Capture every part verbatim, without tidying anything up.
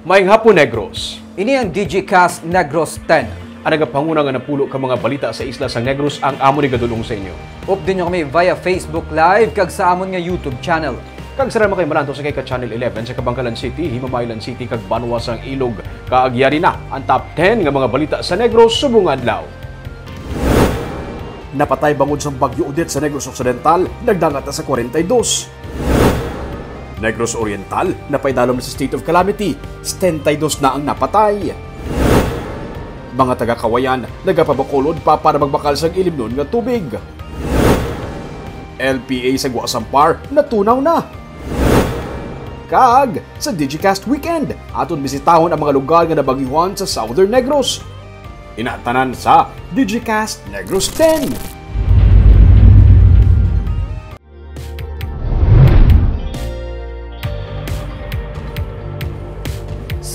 Maayong hapon, Negros. Ini ang Digicast Negros ten. Ang nagapanguna nga napulo ka mga balita sa isla sang Negros ang amo ni gadulong sa inyo. Updon nyo kami via Facebook Live kag sa amon nga YouTube channel. Kag sa mga kay malantaw sa kay ka Channel eleven sa Kabankalan City, Himamaylan City, kag Banwa sang Ilog. Kag yari na ang top ten nga mga balita sa Negros subong adlaw. Napatay bangod sang Bagyo Odette sa Negros Occidental, nagdangat na sa kwarenta y dos. Negros Oriental, napaidalom na sa state of calamity, setenta y dos na ang napatay. Mga taga-Kawayan, nagapabakulod pa para magbakal sang ilimnon nga tubig. L P A sa Guasampar, natunaw na. Kag sa Digicast Weekend, aton bisitahon ang mga lugar nga nabagyuhan sa Southern Negros. Ina tanan sa Digicast Negros ten.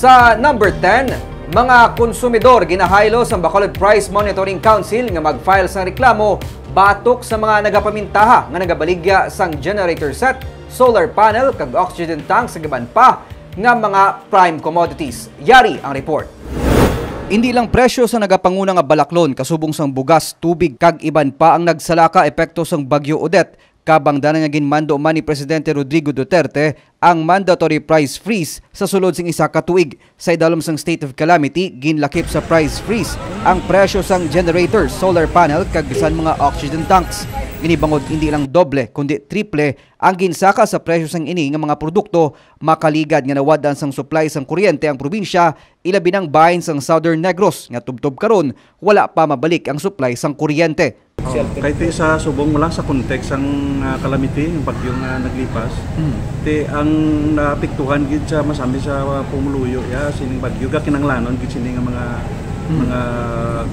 Sa number ten, mga konsumidor ginahaylo sang Bacolod Price Monitoring Council nga mag-file sang reklamo batok sa mga nagapamintaha nga nagabaligya sang generator set, solar panel, kag oxygen tank sa iban pa nga mga prime commodities. Yari ang report. Indi lang presyo sa nagapanguna nga balaklon kasubong sang bugas, tubig, kag iban pa ang nagsalaka epekto sang Bagyo Odette, kabangdanan nga ginmando man ni Presidente Rodrigo Duterte ang mandatory price freeze sa sulod sing isa ka tuig. Sa idalom sang state of calamity, ginlakip sa price freeze ang presyo sang generator, solar panel, kag bisan mga oxygen tanks. Ini bangod indi lang doble, kundi triple ang ginsaka sa presyo sang ini nga mga produkto, makaligad nga nawad-an sang supply sang kuryente ang probinsya, ilabi nang bahin sang Southern Negros nga tubtob karon wala pa mabalik ang supply sang kuryente. Oh, kay ti sa subong mo lang sa context ang, ah, calamity, ang bagyo nga naglipas. Mm. Ti ang naapektuhan gid sa masami sa, ah, pumuluyo ya sining bagyo, ga kinahanglanon gid sini nga mga, Mm. mga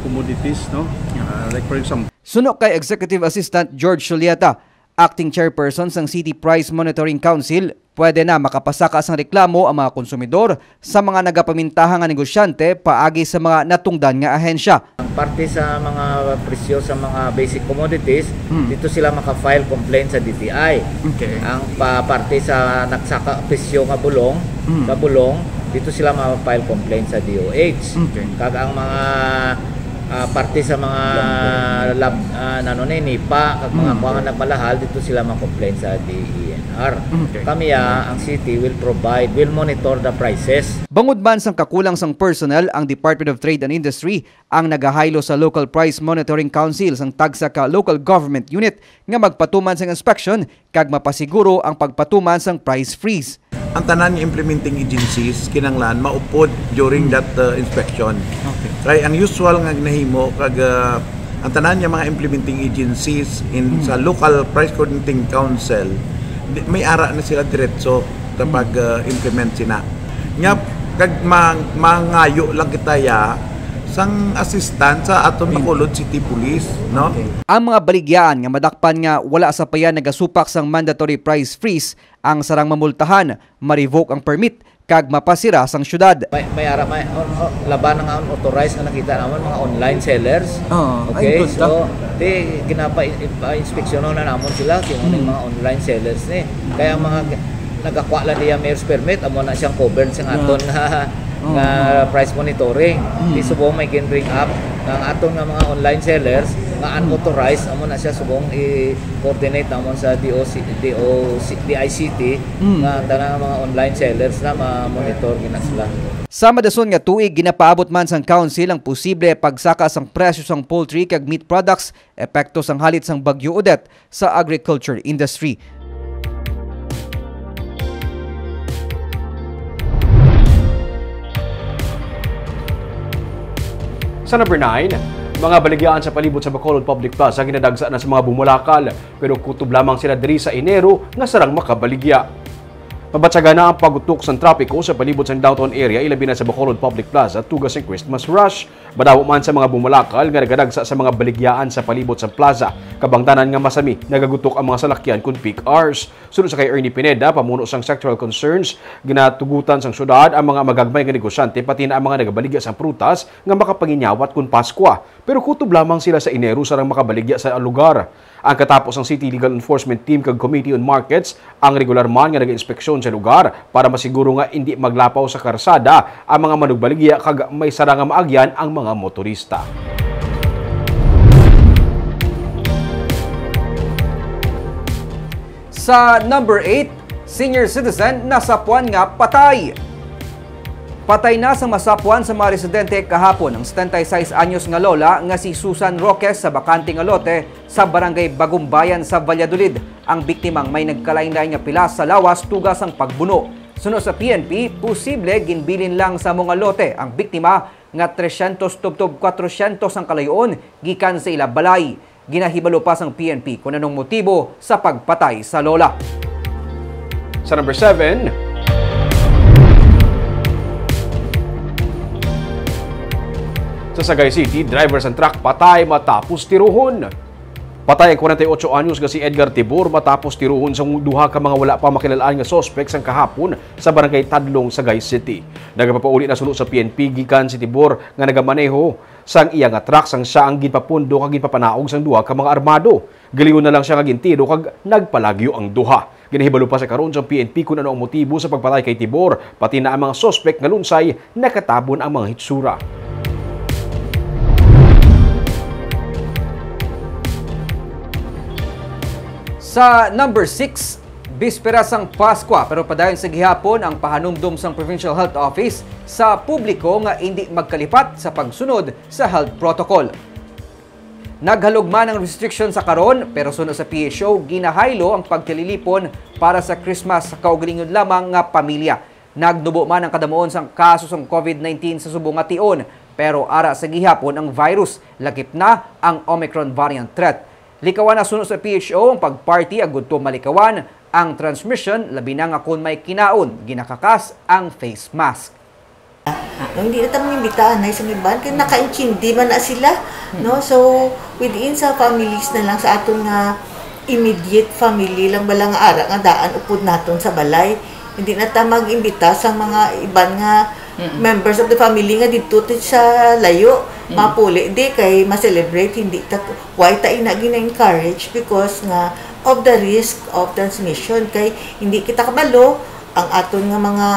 commodities, no? Yeah. Ah, like for example, Suno kay Executive Assistant George Julieta, acting chairperson sang City Price Monitoring Council, pwede na makapasaka sang reklamo ang mga konsumidor sa mga nagapamintaha nga negosyante paagi sa mga natungdan nga ahensya. Ang parte sa mga presyo sa mga basic commodities, Hmm. dito sila maka-file complaint sa D T I. Okay. Ang pa parte sa nagsaka presyo nga bulong, Hmm. sa bulong, dito sila ma-file complaint sa D O H. Okay. Kag ang mga, ah, parte sa mga Lumber. lab-, ah, nano ni, nipa, kag mga Hmm. kuha nga nagmalahal, dito sila ma-complain sa D E N R. Okay. Kami, ah, ang city will provide, will monitor the prices. Bangod man sang kakulang sang personnel, ang Department of Trade and Industry ang nagahaylo sa Local Price Monitoring Council sang tagsa ka local government unit nga magpatuman sang inspection kag mapasiguro ang pagpatuman sang price freeze. Ang tanan nga implementing agencies kinahanglan maupod during Hmm. that, uh, inspection. Okay. Kay ang usual nga ginahimo kag, uh, ang tanan nga mga implementing agencies in Hmm. sa local price coordinating council, di, may ara na sila diretso sa Hmm. pag, uh, implement sina. Nya, Hmm. kag ma-, mangayo lang kita ya sang assistance sa aton Hmm. Bacolod City Police, no? Okay. Ang mga baligyaan nga madakpan nga wala sapayan nagasupak sang mandatory price freeze ang sarang mamultahan, ma-revoke ang permit, kag mapasira sang syudad. May, may ara, may, o-, o-, laban nga unauthorized nga nakita namon, mga online sellers. Oo, ay, Okay, good ka. so, di, ginapa-, pa-inspeksyonon na namon sila, kung ano yung Hmm. mga online sellers ni. Kaya ang mga g-, nagakwa lang niya mayor's permit, amo na siyang covered sa Yeah. aton nga, Oo, nga oo. price monitoring. Hmm. Di subong may gin-bring up nga ang aton nga mga online sellers nga Hmm. unauthorized, amo na siya subong i-coordinate namon sa D O C, D O C, D I C T, Mm. nga tanan nga mga online sellers na ma-monitor gina sila. Sa madason nga tuig, ginapaabot man sang Council ang posible pagsaka sang presyo sang poultry kag meat products epekto sang halit sang Bagyo Odette sa agriculture industry. Sa number nine, mga baligyaan sa palibot sa Bacolod Public Plaza ginadagsa na sa mga bumulakal. Pero kutob lamang sila diri sa Enero nga sarang makabaligya. Mabatyagan na ang pag-utok sang trapiko sa palibot sang downtown area, ilabi na sa Bacolod Public Plaza, tuga sang Christmas rush. Madamo man sa mga bumulakal nga nagadagsa sa mga baligyaan sa palibot sang plaza, kabangdanan nga masami nagagutok ang mga salakyan kon peak hours. Suno sa kay Ernie Pineda, pamuno sang Sectoral Concerns, ginatugutan sang syudad ang mga magagmay nga negosyante, pati na ang mga nagabaligya sang prutas nga makapanginyawat kon Paskwa. Pero kutob lamang sila sa Enero sarang makabaligya sa lugar. Ang katapos sang City Legal Enforcement Team kag Committee on Markets ang regular man nga nag-inspeksyon sa lugar para masiguro nga indi maglapaw sa karsada ang mga manugbaligya kag may sara nga maagyan ang mga motorista. Sa number eight, senior citizen nasapuan nga patay. Patay na sang masapuan sa mga residente kahapon ang setenta y seis anyos nga lola nga si Susan Roques sa bakante nga lote sa Barangay Bagumbayan sa Valladolid. Ang biktima may nagkalain-lain nga pilas sa lawas tuga sang pagbuno. Suno sa P N P, posible ginbilin lang sa amo nga lote ang biktima nga trescientos tubtob cuatrocientos ang kalayo-on gikan sa ila balay. Ginahibalo pa sang P N P kon anong motibo sa pagpatay sa lola. Sa number seven, sa Sagay City, driver sang truck patay matapos tiruhon. Patay ang kwarenta y ocho anyos nga si Edgar Tibor matapos tiruhon sang duha ka mga wala pa makilal-an nga suspek sang kahapon sa Barangay Tadlong, Sagay City. Nagapapauli na suno sa P N P gikan si Tibor nga nagamaneho sang iya nga truck sang sia ang ginpapundo kag ginpapanaog sang duha ka mga armado. Gilingon na lang sia nga gintiro kag nagpalagyo ang duha. Ginahibalo pa sa karon sang P N P kon ano ang motibo sa pagpatay kay Tibor, pati na ang mga suspek nga lunsay nakatabon ang mga hitsura. Sa number six, bispera sang Paskwa, pero padayon sa gihapon ang pahanumdom sang Provincial Health Office sa publiko nga indi magkalipat sa pagsunod sa health protocol. Naghalog man ang restriction sa karon, pero suno sa P H O, ginahaylo ang pagtililipon para sa Christmas sa kaugalingon lamang nga pamilya. Nagnubo man ang kadamuon sang kaso sang COVID nineteen sa subong nga tion, pero ara sa gihapon ang virus, lakip na ang Omicron variant threat. Likawan na suno sa P H O ang pag-party agud to malikawan ang transmission, labi na nga kon may kinaon, ginakakas ang face mask. No, hindi na ta mangimbita anay sa iban kay nakaintindi man na sila, no? So, within sa families na lang, sa aton nga immediate family lang bala nga ara nga daan upod naton sa balay. Hindi na ta mag-imbita sa mga iban nga Mm-mm. members of the family nga didto ti sa layo, Mm. mapuli di kay ma-celebrate, hindi ta, why ta ina gina-encourage? Because nga of the risk of transmission, kay hindi kita kabalo ang aton nga mga,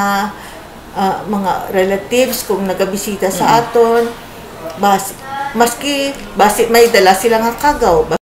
ah, mga relatives kung nagabisita sa Mm. aton, bas-, maski basi may dala sila nga kagaw.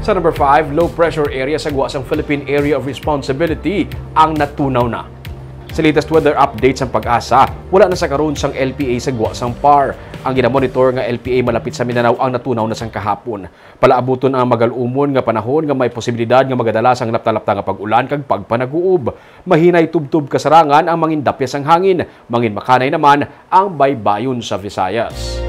Sa number five, low pressure area sa gwa sang Philippine Area of Responsibility ang natunaw na. Sa latest weather update sang PAGASA, wala na sa karon sang L P A sa gwa sang PAR. Ang ginamonitor nga L P A malapit sa Mindanao ang natunaw na sang kahapon. Palaabuton ang magal-umon nga panahon nga may posibilidad nga magadala sang lapta-lapta nga pag-ulan kag pagpanaguob. Mahinay tubtob kasarangan ang mangindapya sang hangin. Manginmakanay naman ang baybayon sa Visayas.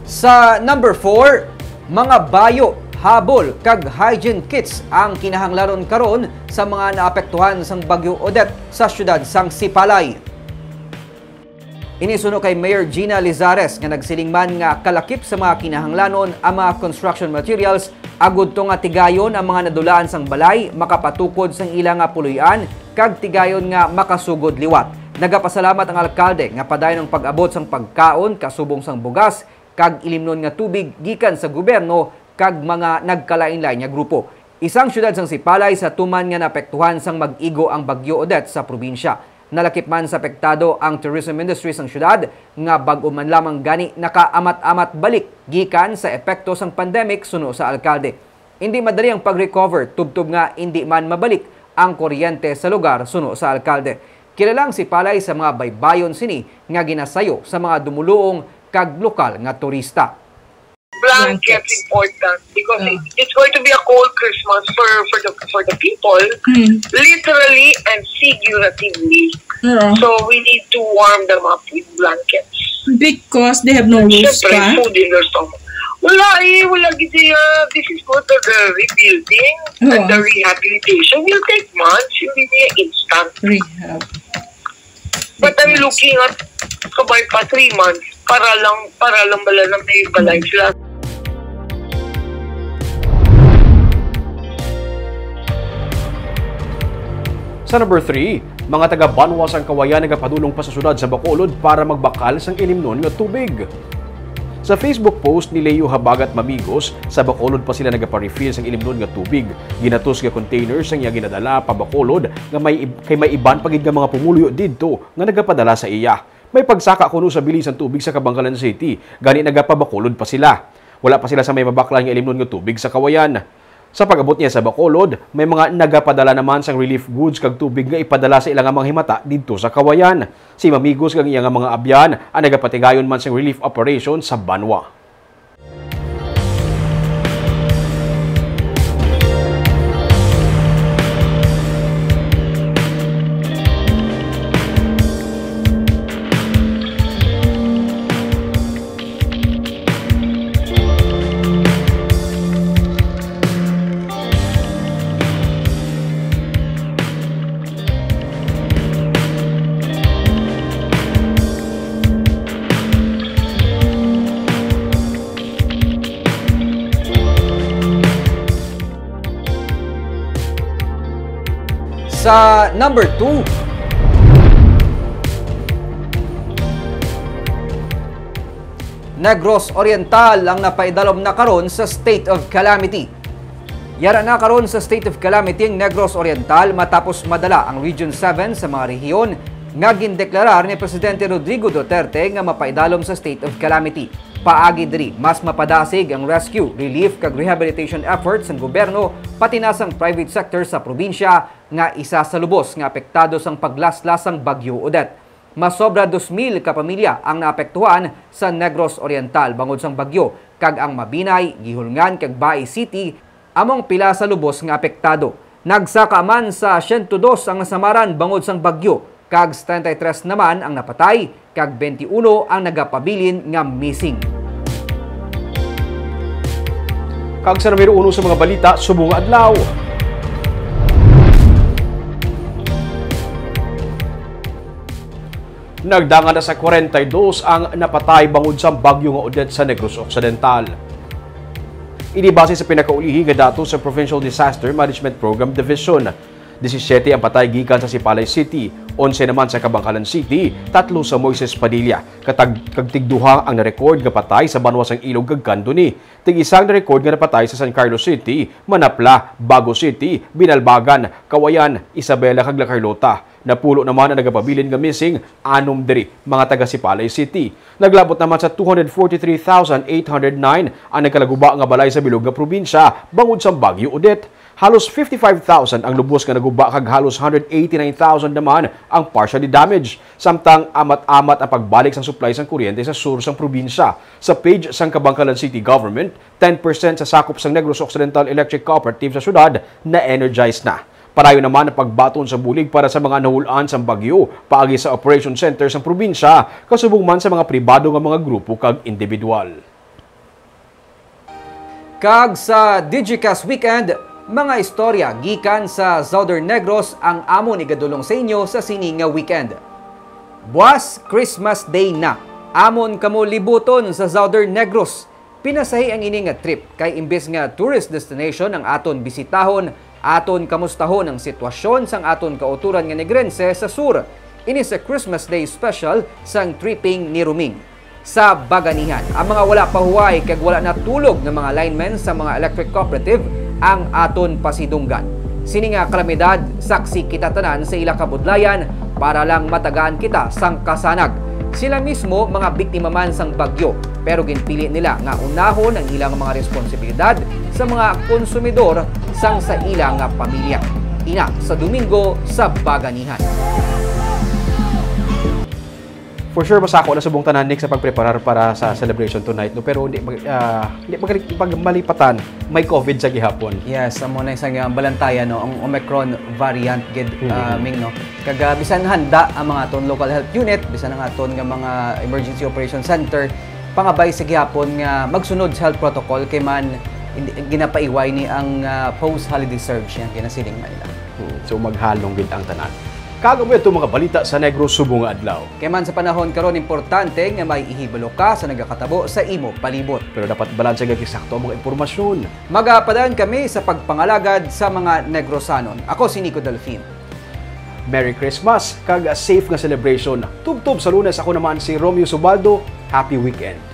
Sa number four, mga bayo, habol, kag hygiene kits ang kinahanglanon karon sa mga naapektuhan sang Bagyo Odette sa siyudad sang Sipalay. Ini suno kay Mayor Gina Lizares nga nagsiling man nga kalakip sa mga kinahanglanon ang mga construction materials agud to nga tigayon ang mga nadulaan sang balay, makapatukod sang ila nga puloy-an, kag tigayon nga makasugod liwat. Nagapasalamat ang alkalde nga padayon ang pag-abot sang pagkaon kasubong sang bugas kag ilimnon nga tubig gikan sa gobyerno kag mga nagkalainlain nga grupo. Isa ang siyudad sang Sipalay sa tuman nga naapektuhan sang mag-igo ang Bagyo Odette sa probinsya. Nalakip man sa apektado ang tourism industry sang siyudad, nga bag-o man lamang gani nakaamat-amat balik gikan sa epekto sang pandemic, suno sa alkalde. Indi madali ang pag-recover, tubtob nga indi man mabalik ang kuryente sa lugar, suno sa alkalde. Kilala ang Sipalay sa mga baybayon sini nga ginasayo sa mga dumoluong kag lokal nga turista. Blankets, blankets. Important because Oh. it, it's going to be a cold Christmas for, for the, for the people, Mm. literally and figuratively. Oo. So we need to warm them up with blankets. Because they have no roof Siyempre, pa? Food in their stomach. Wala eh, wala gid siya. This is called the, the rebuilding and Oo. the rehabilitation. Will take months, hindi niya instant. Rehab. But I'm looking at kabay pa three months para lang, para lang bala na may balay sila. Sa number three, mga taga Banwa sang Kawayan nagapadulong pa sa siyudad sa Bacolod para magbakal sang ilimnon nga tubig. Sa Facebook post ni Leo Habagat Mamigos, sa Bacolod pa sila nagaparefill sang ilimnon nga tubig. Ginatos nga container sang iya ginadala pa Bacolod nga may ib- kay may iban pa gid nga mga pumuluyo didto nga nagapadala sa iya. May pagsaka kuno sa bili sang tubig sa Kabankalan City, gani nagapabakulod pa sila. Wala pa sila sa may mabaklan nga ilimnon nga tubig sa Kawayan. Sa pag-abot niya sa Bacolod, may mga nagapadala naman sang relief goods kag tubig nga ipadala sa ila nga mga himata didto sa Kawayan. Si Mamigos kag iya nga mga abyan ang nagapatigayon man sang relief operation sa Banwa. Sa number two, Negros Oriental ang napaidalom na karon sa state of calamity. Yara na karon sa state of calamity ang Negros Oriental matapos madala ang Region seven sa mga rehiyon nga gindeklarar ni Presidente Rodrigo Duterte nga mapaidalom sa state of calamity. Paagi diri, mas mapadasig ang rescue, relief kag rehabilitation efforts sang gobyerno pati na sang private sector sa probinsya nga isa sa lubos nga apektado sang paglaslas sang Bagyo Odette. Masobra dos mil ka pamilya ang naapektuhan sa Negros Oriental bangod sang bagyo, kag ang Mabinay, Guihulngan, kag Baez City amo ang pila sa lubos nga apektado. Nagsaka man sa siyento dos ang nasamaran bangod sang bagyo, kag setenta y tres naman ang napatay, kag twenty-uno ang nagapabilin nga missing. Kag sa numero uno sa mga balita subong nga adlaw, nagdangan na sa kwarenta y dos ang napatay bangod sa bagyo nga Odette sa Negros Occidental. Ini base sa pinakaulihi nga datos sa Provincial Disaster Management Program Division. Disisiete ang patay gikan sa Sipalay City, onse naman sa Kabankalan City, tatlo sa Moises Padilla, katag kag tigduha ang na-record nga patay sa banwa sang Ilog kag Candoni. Tig-isa ang na-record nga napatay sa San Carlos City, Manapla, Bago City, Binalbagan, Kawayan, Isabela kag La Carlota. Napulo naman ang nagapabilin nga missing, anom diri mga taga Sipalay City. Naglabot naman sa two hundred forty-three thousand eight hundred nine ang nagkalaguba nga balay sa bilog nga probinsya bangod sang Bagyo Odette. Halos fifty-five thousand ang lubos nga naguba kag halos hundred eighty-nine thousand naman ang partially damaged. Samtang amat-amat ang pagbalik sang supply sang kuryente sa sur sang probinsya. Sa page sang Kabankalan City Government, ten percent sa sakop sang Negros Occidental Electric Cooperative sa syudad na-energize na. Padayon naman ang pagbaton sa bulig para sa mga nahul-an sang bagyo paagi sa Operation Center sang probinsya, kasubong man sa mga pribado nga mga grupo kag individual. Kag sa Digicast Weekend, mga istorya gikan sa Southern Negros ang amon igadulong sa inyo sa sini nga weekend. Buas, Christmas Day na. Amon kamo libuton sa Southern Negros. Pinasahian ini nga trip kay imbes nga tourist destination ang aton bisitahon, aton kamustahon ang sitwasyon sang aton kautoran nga Negrense sa sur. Ini sa Christmas Day special sang Tripping ni Ruming. Sa Baganihan, ang mga wala pa huway kag wala natulog nga mga linemen sa mga electric cooperative ang aton pasidunggan. Sini nga kalamidad, saksi kita tanan sa ila kabudlayan para lang matagaan kita sang kasanag. Sila mismo mga biktima man sang bagyo, pero ginpili nila nga unahon ang ilang mga responsibilidad sa mga konsumidor sang sa ila nga pamilya. Ina sa Domingo sa Baganihan. For sure, masako na subong tanan, Nick, sa pagpreparar para sa celebration tonight, no? Pero hindi mag-, ah, hindi mag-, pagmalipatan, may COVID sa gihapon. Yes, amo na isang ah, balantayan, no, ang Omicron variant gid, ah, Ming, no. Kag ah, bisan handa ang mga aton local health unit, bisan ang aton nga mga emergency operation center, pangabay sa gihapon nga magsunod sa health protocol kay man hindi, ginapaiway ni ang ah, post-holiday surge nga ginasiling man nila. Hmm, so maghalong gid ang tanan. Kag amo ito mga balita sa Negros subong nga adlaw. Kay man sa panahon karon, importante nga may ihibalo ka sa nagakatabo sa imo palibot. Pero dapat balanse kag eksakto ang mga impormasyon. Magapadayon kami sa pagpangalagad sa mga Negrosanon. Ako si Nico Delfin. Merry Christmas kag safe nga celebration. Tubtob sa Lunes, ako naman si Romeo Subaldo. Happy weekend.